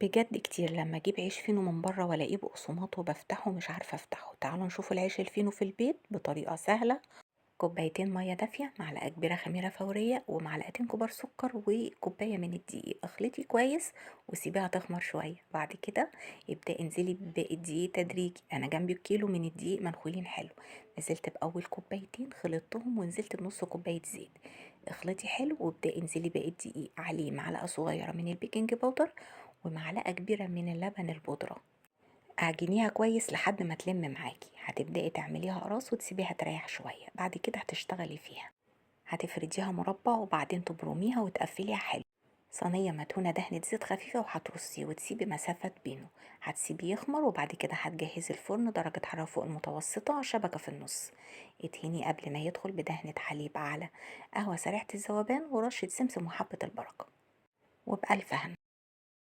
بجد كتير لما اجيب عيش فينو من بره والاقيه بقسماط وبفتحه مش عارفه افتحه. تعالوا نشوف العيش الفينو في البيت بطريقة سهله. كوبايتين مية دافيه، معلقه كبيرة خميره فوريه، ومعلقتين كبار سكر، وكوبايه من الدقيق. اخلطي كويس وسيبيها تخمر شوية. بعد كده ابدأي انزلي بباقي الدقيق تدريجي. انا جنبي كيلو من الدقيق منخولين حلو، نزلت باول كوبايتين خلطتهم ونزلت بنص كوباية زيت. اخلطي حلو وابدأي انزلي باقي الدقيق عليه معلقه صغيرة من ال baking powder ومعلقة كبيرة من اللبن البودره. اعجنيها كويس لحد ما تلم معاكي. هتبدأي تعمليها قراص وتسيبيها تريح شوية. بعد كده هتشتغلي فيها، هتفرديها مربع وبعدين تبرميها وتقفليها حلو. صينية مدهونة دهنة زيت خفيفة وهترصيه وتسيبي مسافة بينه. هتسيبيه يخمر وبعد كده هتجهزي الفرن درجة حرارة فوق المتوسطة، شبكة في النص. ادهنيه قبل ما يدخل بدهنة حليب على قهوة سريعة الذوبان ورشة سمسم وحبة البركة، وبألف هنا.